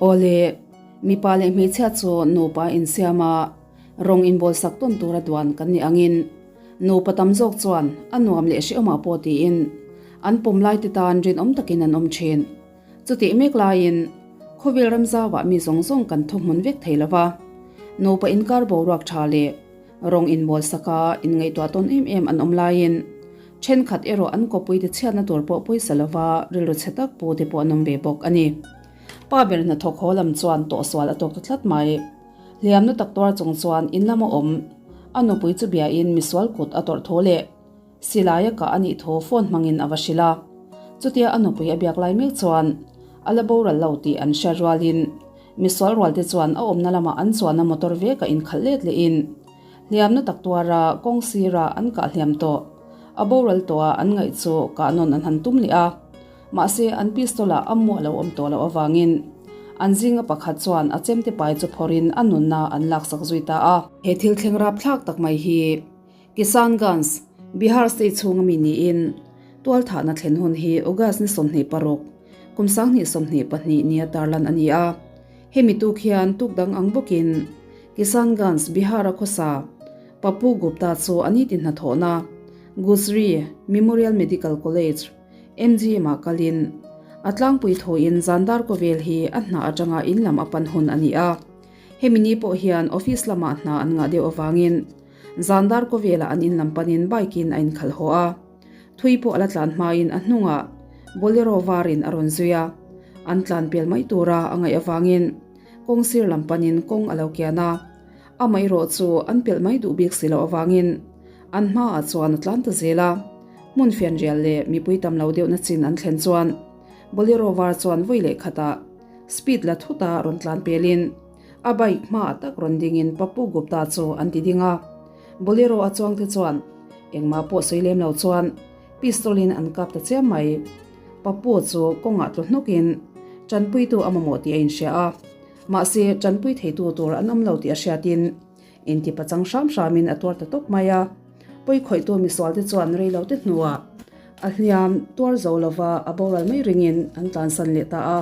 Awle, mipa leh hmeichhia chu nupa insiam a, rawng inbawlsak tawn tura duan kan nih angin nupa tam zawk chuan a nuam leh hrehawmah pawh tiin an pawm lai te tan rinawm takin an awm thin. Chutih mek laiin khawvel ramzauah mi zawng zawng kan thuhmun vek thei lova, nupa inkar boruak tha leh rawng inbawlsak a inngaihtuah tawn em em an awm laiin thenkhat erawh an kawpui te chhiatna tur pawh pawisa lova rilru chhe tak pu te pawh an awm ve bawk a ni. Pa ber hnathawk haw lam chuan tawhsual a tawk ta tlat mai. Hliamna tak tuar chung chuan in lama awm a nupui chu biain misual kut a tawrh thu leh Silaia kah a nih thu phone hmangin a va hrilh a. Chutia a nupui a biak lai mek chuan a la boral lo tih an hriat rualin misual rualte chuan a awmna lamah an chuanna motor veka inkhalh let lehin hliamna tak tuara kawng sira an kah hliam tawh a boral tawha an ngaih chu kah nawn an han tum leh a. Mahse an pistol-ah a mu a lo awm tawh loh avangin an zinga pakhat chuan a chemte pai chu phawrhin a nunna an laksak zui ta a. He thil thleng rapthlak tak mai hi Kishanganj, Bihar state chhunga mi niin tualthahna thlen hun hi August ni 26, kum 2022 nia tarlan a ni a. Hemi tuk hian tuk dang ang bawkin Kishanganj, Bihar-a khawsa Pappu Gupta chu a nitin hnathawhna Gujri Memorial Medical College, MGM-ah kalin a tlangpui thuin zan dar kawvel hi a hna atanga in lam a pan hun a ni a. Hemi ni pawh hian office lamah hna an ngah deuh avangin Zan dar kawvelah an in lam panin bike in a inkhalh haw a, thui pawh a la tlan hmain a hnungah Bolero varin a rawn zui a, an tlan pel mai tura a ngaih avangin kawng sir lam panin kawng a lo kian a, amaherawh chu an pelh mai duh bik si loh avangin an hmaah chuan a tlan ta zel a, hmun fianrial leh mipui tam lo deuhna chin an thlen chuan Bolero var chuan vawi leh khatah speed la thuta rawn tlan pelin. A bike hmaah tak rawn dingin Pappu Gupta chu an ti ding a, Bolero a chuangte chuan engmah pawh sawi lem lo chuan pistol in an kap ta chiam mai. Pappu chu kawngah tlu hnawkin tanpuitu a mamawh tih a inhria a, mahse tanpui theitu tur an awm lo tih a hriatin inti pachang hram hramin a tuar ta tawp mai a. Pawikhawihtu misualte chuan reilote hnuah a hliam tuar zo lova a boral mai ringin an tlansan leh ta a.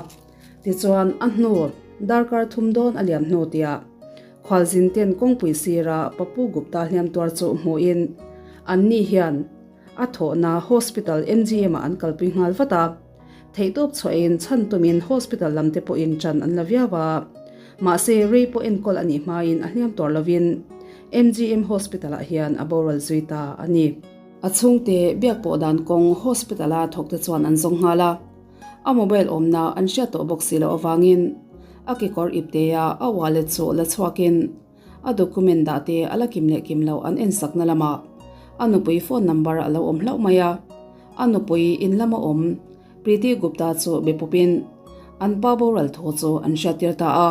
Tichuan, a hnu darkar thum dawn a liam hnu tiah khualzin ten kawngpui sira Pappu Gupta hliam tuar chu hmuhin anni hian a thawhna Hospital MGM ah an kalpui nghal vat a. Theihtawp chhuahin chhan tumin Hospital lam te pawhin ṭan an la viau a. Mahse, rei pawh enkawl a nih hmain a hliam tuar lovin MGM Hospital ah hian a boral zui ta a ni. A chhungte biak pawh dan kawng Hospital a thawkte chuan an zawng nghal a. A mobile awmna an hriat tawh bawk si loh avangin a kekawr iptea a wallet chu la chhuakin a document dah te a la kim leh kim loh an en sakna lamah a nupui phone number a lo awm hlauh mai a. A nupui in lama awm Preeti Gupta chu be pawpin an pa boral thu chu an hriattir ta a.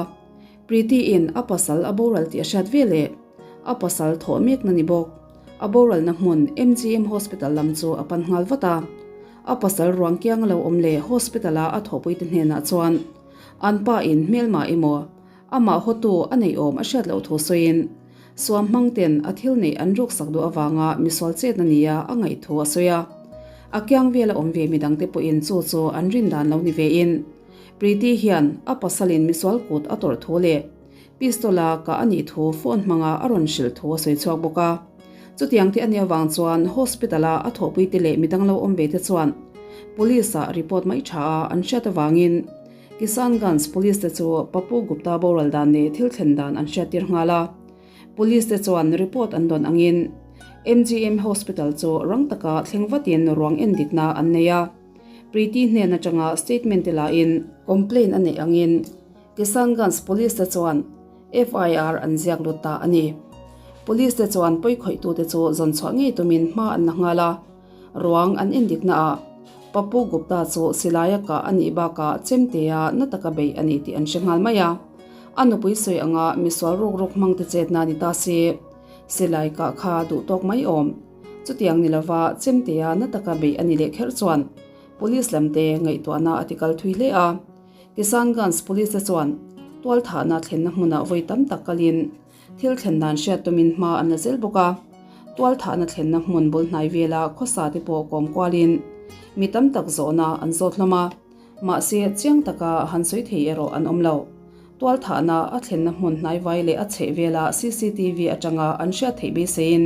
Preeti in a pasal a boral tih a hriat veleh a pasal thawh mekna ni bawk. A boralna hmun MGM Hospital lam chu a pan nghal vat a. A pasal ruang kiang a lo awm leh hospital a a thawhpuite hnenah chuan an pa in hmelma emaw amah hawtu a neih awm a hriat loh thu sawiin suam hmang ten a thil neih an ruksak duh avanga misual chetna nia a ngaih thu a sawi a. A kiang vela awm ve midangte pawhin chu chu an rin dan lo ni vein Preeti hian a pasalin misual kut a tawrh thu leh Pistol-a kah a nih thu phone hmanga a rawn hrilh thu a sawi chhuak bawk a. Chutiang te a nih avang chuan hospital-a a thawhpuite leh midang lo awm ve te chuan Police-ah report mai tha a an hriat avangin Kishanganj Police te chu Pappu Gupta boral dan leh thil thlen dan an hriattir nghal a. Police te chuan report an dawn angin MGM Hospital chu rang taka thleng vatin ruang endikna an nei a. Preeti hnen atanga statement te lahin complaint a neih angin Kishanganj Police te chuan FIR an ziak lut ta a ni. Police te chuan pawikhawih tute chu zawn chhuah ngei tumin hma an la nghal a, ruang an endikna ah Pappu Gupta chu silaia kah a nih bakah chemtea na taka beih a ni tih an hre nghal mai a. A nupui sawi anga misual ruk ruk hmang te chetna ni ta si, silai kah kha duh tawk mai awm. Chutiang ni lova chemtea na taka beih a ni leh kher chuan Police lam te ngaihtuahna a tikal thui hle a. Kishanganj Police te chuan tualthahna thlenna hmunah vawi tam tak kalin thil thlen dan hriat tumin hma an la zel bawk a. Tualthahna thlenna hmun bul hnai vela khawsa te pawh kawm kualin mi tam tak zawhna an zawt hlawm a, mahse chiang taka han sawi thei erawh an awm lo. Tualthahna a thlenna hmun hnaivai leh a chhehvela cctv atanga an hriat theih beiseiin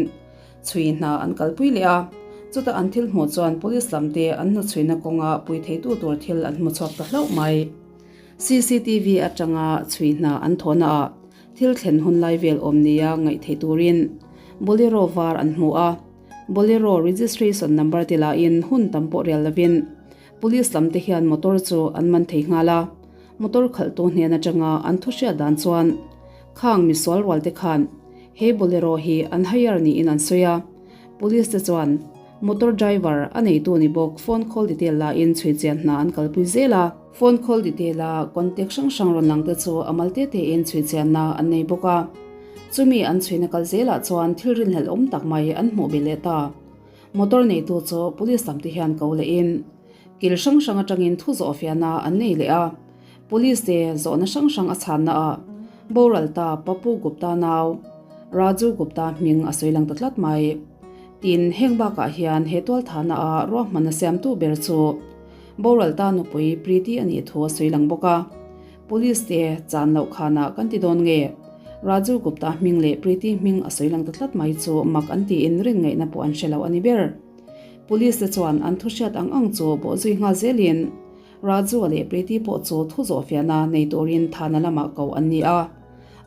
chhui hna an kalpui leh a, chuta an thil hmuh chuan police lamte an hnuchhuina kawnga pui theitu tur thil an hmu chhuak ta hlauh mai. Cctv atanga chhui hna an thawhnaah thil thlen hun lai vel awm nia ngaih theih turin Bolero var an hmu a, Bolero registration number te lahin hun tam pawh rial lovin Police lam te hian motor chu an man thei nghal a, motor khalhtu hnen atanga an thu hriat dan chuan khang misual rual te khan he Bolero hi an hire niin an sawi a, Police te chuan motor driver a neitu ni bawk phone call detail la in chhui chian hna an kalpui zel a. Phone call detail a contact hrang hrang rawn lang te chu a mal te te in chhui chianna an nei bawk a, chumi an chhuina kal zelah chuan thil rinhlelh awm tak mai an hmuh belh leh ta. Motor neitu chu police lam te hian ko leh in kil hrang hrang atangin thu zawh fiahna an nei leh a, police te zawhna hrang hrang a chhanna ah boral ta Papu Gupta nau Raju Gupta hming a sawi lang ta tlat mai. Tin, heng bakah hian he tualthahna ah ruahmanna siamtu ber chu boral ta nupui Preeti a nih thu a sawi lang bawk a. Police te chan loh khanah kan ti dawn nge? Raju Gupta hming leh Preeti hming a sawi lang ta tlat mai chu mak an tiin rin ngaihna pawh an hre lo a ni ber. Police te chuan an thu hriat ang ang chu bawh zui nghal zelin Raju-a leh Preeti pawh chu thu zawhfiahna nei turin thana lamah koh an ni a.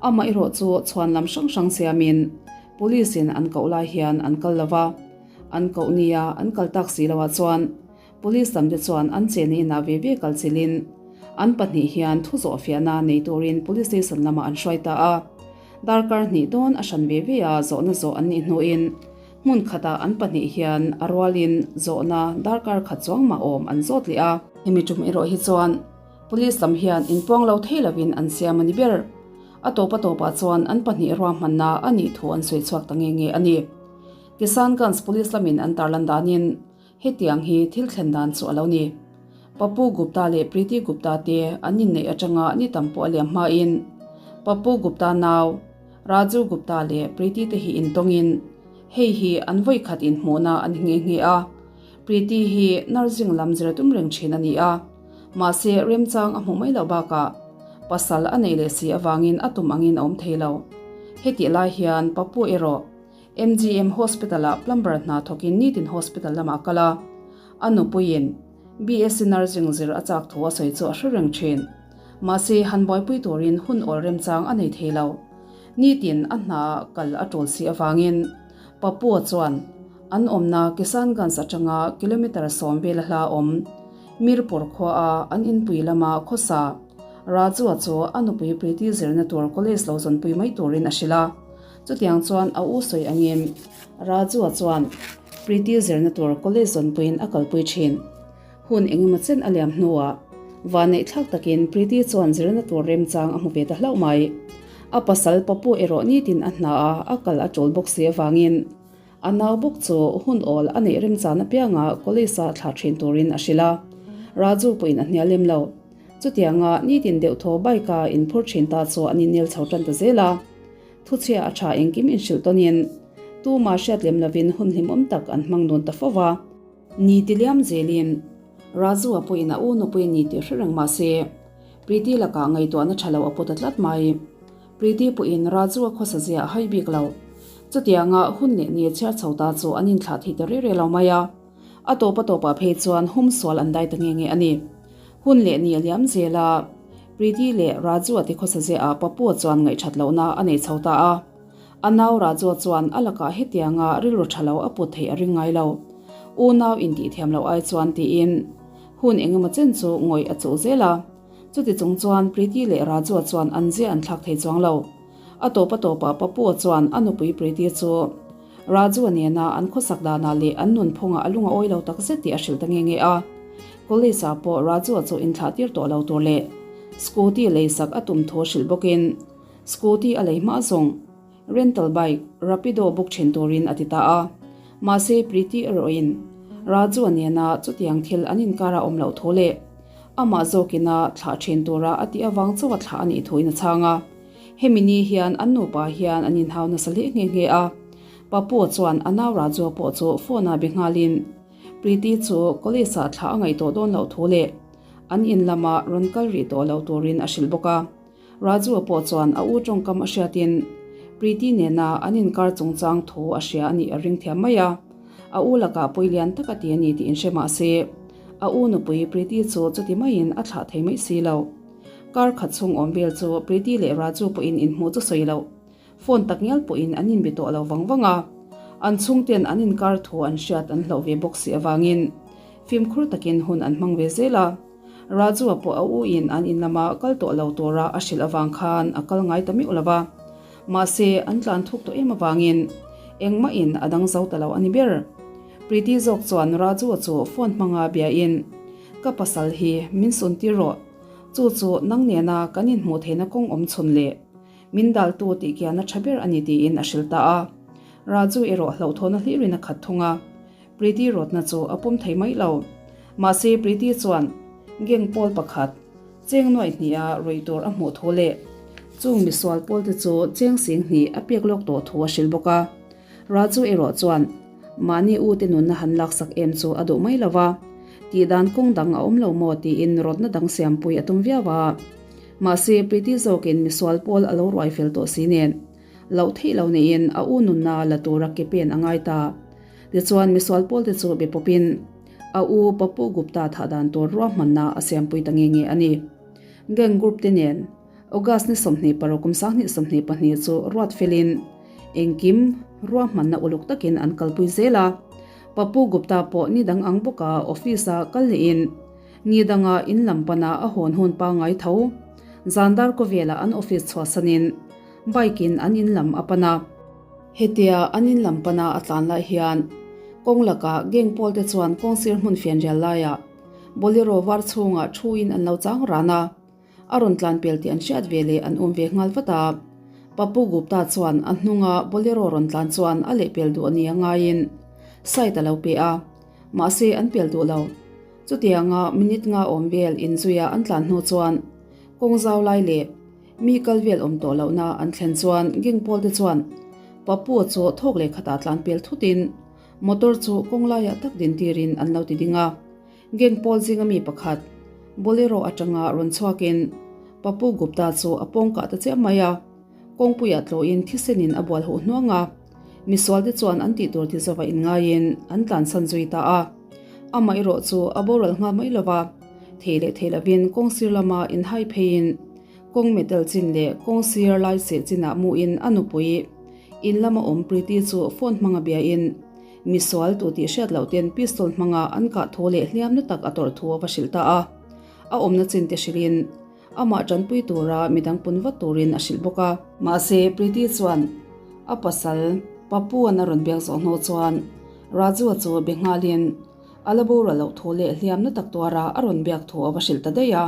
Amaherawh chu chhuan lam hrang hrang siamin Police in an koh lai hian an kal lo va, an koh nia an kal tak si loah chuan Police lamte chuan an chenna inah ve ve kal chilhin an pahnih hian thu zawhfiahna nei turin Police Station lamah an hruai ta a. Darkar hnih dawn a hran ve ve a zawhna zawh an nih hnuin hmun khatah an pahnih hian a rualin zawhna darkar khat chuang mah awm an zawt leh a. Hemi tum erawh hi chuan Police lam hian inpuang lo thei lovin an siam a ni ber. A tawp a tawpah chuan an pahnih ruahmanna a nih thu an sawi chhuak ta nge nge a ni. Kisanganj Police lamin an tarlan danin Hetiang hi thil thlen dan chu a lo ni. Papu Gupta leh Preeti Gupta te an inneih atanga ni tam pawh a liam hmain Papu Gupta nau Raju Gupta leh Preeti te hi intawngin hei hi an vawikhat inhmuhna a ni nghe nghe a. Preeti hi nursing lam zir tum reng thin a ni a, mahse remchang a hmuh mai loh bakah pasal a neih leh si avangin a tum angin a awm thei lo. Hetih lai hian Papu erawh MGM Hospital-ah plumber hna thawkin nitin hospital lamah a kal a, a nupuiin BSc Nursing zir a chak thu a sawi chu a hre reng thin. Mahse, han buaipui turin hun awl remchang a nei thei lo. Nitin a hnaah kal a tul si avangin Papua chuan an awmna Kisanganj atanga kilometre 10 vela hla awm Mirpur khuaa an inpui lama khawsa Rajua chu a nupui Preeti zirna tur college lo zawnpui mai turin a hrilh a. Chutiang chuan a u sawi angin Rajua chuan Preeti zirna tur college zawnpuiin a kalpui thin. Hun engemaw chen a liam hnuah vanneih thlak takin Preeti chuan zirna tur remchang a hmu ve ta hlauh mai. A pasal Papu erawh nitin a hna a, a kal a tul bawk si avangin a nau bawk chu hun awl a neih remchan apianga college-a thlah thin turin a hrilh a. Raju pawhin a hnial lem lo. Chutianga nitin deuhthaw bike-a inphur thin ta chu an innel chho tan ta zel a. Thuchhia a tha engkim inhrilh tawnin tuma hriat lem lovin hun hlimawm tak an hmang dun ta fo va. Ni ti liam zelin Raju-a pawhin a u nupui a ni tih hre reng mah se, Preeti lakah ngaihtuahna tha lo a pu ta tlat mai. Preeti pawhin Raju-a khawsa zia a hai bik lo. Chutianga hun leh ni chhiar chho ta chu an inthlah thei ta rih rih lo mai a. A tawp a tawpah phei chuan hum sual an dai ta nge nge a ni. Hun leh ni a liam zel a, Preeti leh Raju-a ti khawsa ziah Papua chuan ngaihthat lohna a nei chho ta a. A nau Raju-a chuan a lakah hetianga rilru tha lo a put theih a ring ngai lo. Unau intihthiam loh ai chuan tiin hun engemaw chen chu ngawih a chuh zel a. Chuti chung chuan Preeti leh Raju-a chuan an zia an thlak thei chuang lo. A tawp a tawpah Papua chuan a nupui Preeti chu Raju-a nena an khawsak danah leh an nunphungah a lung a awi lo tak zet tih a hrilh ta nge nge a. College-ah pawh Raju-a chu inthlah tir tawh lo tur leh scooty leisak a tum thu hrilh bawkin scooty a lei hma zawng rental bike Rapido book thin turin a ti ta a. Mahse Preeti erawhin Raju-a nena chutiang thil an inkara awm loh thu leh amah zawkina thlah thin tura a tih avang chauha thlah a nih thuin a chhang a. Hemi ni hian an nupa hian an inhau nasa hle nghe nghe a, Papua chuan a nau Rajua pawh chu phone ah be nghalin Preeti chu college ah thlah a ngaih tawh dawn loh thu leh an in lama rawn kal rih tawh lo turin a hrilh bawk a. Raju-a pawh chuan a u tawngkam a hriatin Preeti nena an inkar chungchang thu a hria a nih a ring thiam mai a. A u lakah pawi lian tak a ti a ni tih inhre mah se, a u nupui Preeti chu chuti maiin a thlah thei mai si lo. Kar khat chhung awm vel chu Preeti leh Raju pawhin inhmuh chu sawi loh. Phone tak ngial pawhin an inbe tawh lo vang vang a, an chhungten an inkar thu an hriat an hlauh ve bawk si avangin fimkhur takin hun an hmang ve zel a. Raju-a pawh a u in an in lama kal tawh lo tura a hrilh avang khan a kal ngai ta meuh lo va. Mahse, an tlan thuk tawh em avangin engmah in a dang zo ta lo a ni ber. Preeti zawk chuan Raju-a chu phone hmanga biain, Ka pasal hi min sun tir rawh, chu chu nang nena kan inhmuh theihna kawng awm chhun leh Min daltu tih kian a tha ber a ni tiin a hrilh ta a. Raju erawh hlauhthawna hlirin a khat thung a, Preeti rawtna chu a pawm thei mai lo. Mahse Preeti chuan gang pawl pakhat cheng nuaih hniha ruih tur a hmuh thu leh chung misual pawlte chu cheng sing hnih a pek lawk tawh thu a hrilh bawk a. Raju erawh chuan mahni u te nunna han laksak em chu a duh mai lo va, tihdan kawng dang a awm lo maw tiin rawtna dang siampui a tum viau a. Mahse, Preeti zawkin misual pawl a lo ruai fel tawh si nen, loh theih lo neiin a u nunna la tura ke pen a ngai ta. Tichuan, misual pawlte chu be pawpin a u Pappu Gupta thah dan tur ruahmanna a siampui ta nge nge a ni. Gang group te nen August ni 26 kum 2022 chu ruat felin engkim ruahmanna uluk takin an kalpui zel a. Pappu Gupta pawh ni dang ang bawka office-a kal lehin, Ni danga in lam pana a hawn hun pangngai tho. Zan dar kawvelah an office chhuahsanin bike in an in lam a pan a. Hetia an in lam pana a tlan lai hian kawng lakah gang pawl te chuan kawngsir hmun fianrial laiah Bolero var chhungah thu in an lo chang ran a. A rawn tlan pel tih an hriat ve leh an um ve nghal vat a. Pappu Gupta chuan a hnunga Bolero rawn tlan chuan a lehpel duh a ni a ngaiin side a lo pe a. Mahse an pel duh lo. Chutianga minute nga awm vel inzuia an tlan hnu chuan kawng zau lai leh mi kal vel awm tawh lohna an thlen chuan gang pawl te chuan Papua chu thawk leh khatah tlan pel thutin motor chu kawng laiah tak din tirin an lo ti ding a. Gang pawl zinga mi pakhat Bolero atanga rawn chhuakin Papu Gupta chu a pawngkah ta chiah mai a, kawngpuiah tlawhin thisenin a bual huh hnuang a. Misual te chuan an tih tur ti zova inngaiin an tlansan zui ta a. Amah erawh chu a boral nghal mai lova, thei leh thei lovin kawng sir lama inhai pheiin kawng metal chin leh kawng sir lai seh chinah muin a nupui in lama awm Preeti chu phone hmanga biain misual tu tih hriat loh ten pistol hmanga an kah thu leh hliam na tak a tawrh thu a va hrilh ta a. A awmna chin te hrilhin Amah tanpui tura midang pun vat turin a hrilh bawk a. Mahse, Preeti chuan a pasal Papu-a'n a rawn biak zawh hnu chuan Raju-a chu be nghalin a la boral loh thu leh hliamna tak tuara a rawn biak thu a va hrilh ta daih a.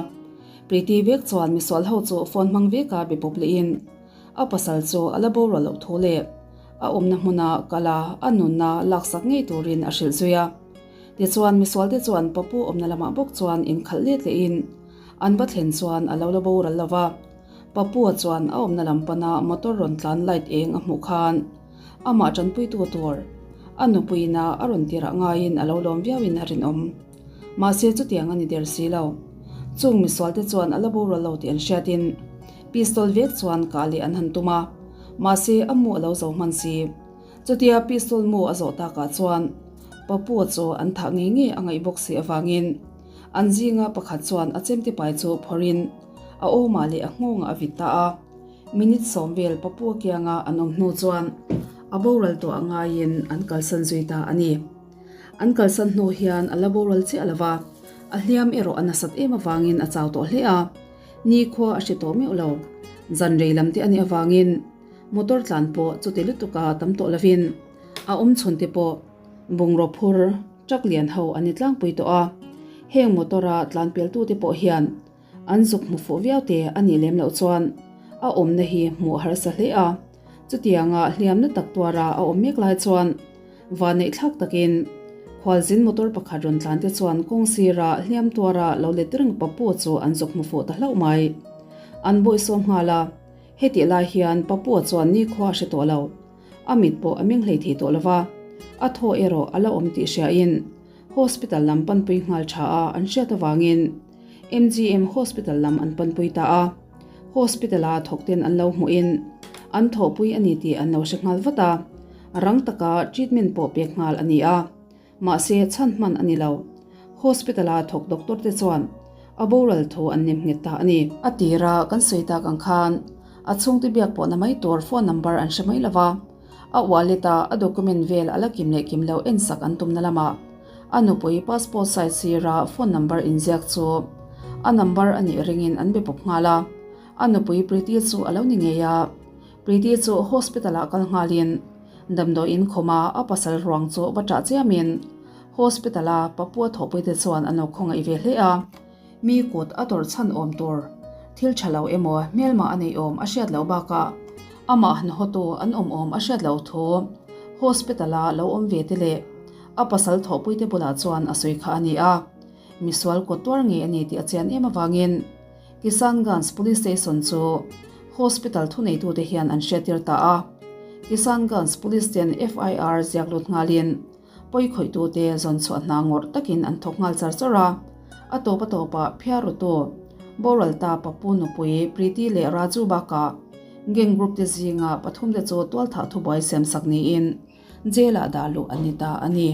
Preeti vek chuan misual ho chu phone hmang veka be pawp lehin a pasal chu a la boral loh thu leh a awmna hmuna kal a, a nunna laksak ngei turin a hrilh zui a. Tichuan, misualte chuan Papu awmna lamah bawk chuan inkhalh let lehin An va thlen chuan a lo la boral lo va, Papua chuan a awmna lam pana motor rawn tlan light eng a hmuh khan amah tanpuitu tur a nupuiin a a rawn tirah ngaiin a lo lawm viauin a rinawm. Mahse chutiang a ni der si lo. Chung misualte chuan a la boral lo tih an hriatin pistol vek chuan kah leh an han tum a, mahse a mu a lo zo hman si. Chutia pistol mu a zawh takah chuan Papua chu an thah ngei ngei a ngaih bawk si avangin An zinga pakhat chuan a chemte pai chu phawrhin a awmah leh a nghawngah a vit ta a. Minute sawm vel Papua kianga an awm hnu chuan a boral tawh a ngaiin an kalsan zui ta a ni. An kalsan hnu hian a la boral chiah lo va, a hliam erawh a nasat em avangin a chau tawh hle a, nikhua a hre tawh meuh lo. Zan rei lam te a nih avangin motor tlan pawh chuti lutuka tam tawh lovin a awm chhun te pawh Bungraw phur truck lian ho an ni tlangpui tawh a, heng motor a tlan peltute pawh hian an zuk hmu fuh viau te a nih lem loh chuan a awmna hi hmuh a harsa hle a. Chutianga hliamna tak tuara a awm mek lai chuan vanneih thlak takin khualzin motor pakhat rawn tlan te chuan kawng sira hliam tuara lo let reng Papua chu an zuk hmu fuh ta hlauh mai. An bawihsawm nghal a, hetih lai hian Papua chuan nikhua a hre tawh lo. A mit pawh a meng hlei thei tawh lova, a thaw erawh a la awm tih hriain hospital lam panpui nghal tha a an hriat avangin MGM Hospital lam an panpui ta a. Hospital-a thawkten an lo hmuhin an thawhpui a ni tih an lo hre nghal vat a, rang taka treatment pawh pek nghal a ni a. Mahse, chhan hman a ni lo. Hospital-a thawk doctor te chuan a boral thu an nem nghet ta a ni. A tira kan sawi tak ang khan a chhungte biak pawhna mai tur phone number an hre mai lo va, a wallet-a a document vel a la kim leh kim lo ensak an tumna lamah a nupui passport size sira phone number inziak chu a number a nih ringin an be pawp nghal a, a nupui Preeti chu a lo ni ngei a. Preeti chu hospital-ah kal nghalin damdawiin khawma a pasal ruang chu va ṭah chiamin hospital-a Papua thawhpuite chuan an lo khawngaih ve hle a. Mi kut a tawrh chhan awm tur thil ṭha lo emaw hmelmah a neih awm a hriat loh bakah amah han hawtu an awm awm a hriat loh thu hospital-a lo awm ve te leh a pasal thawhpuite bulah chuan a sawi kha a ni a. Misual kut tuar ngei a ni tih a chian em avangin Kisanganj Police Station chu hospital thuneitute hian an hriattir ta a. Kisanganj Police ten FIR ziak lut nghalin pawi khawihtute zawn chhuah hna ngawrh takin an thawk nghal char char a. A tawp a tawpah phiarrutu boral ta Papu nupui Preeti leh Raju bakah gang group te zinga pathumte chu tualthah thubuai siamsak niin Jail-ah dah luh an ni ta a ni.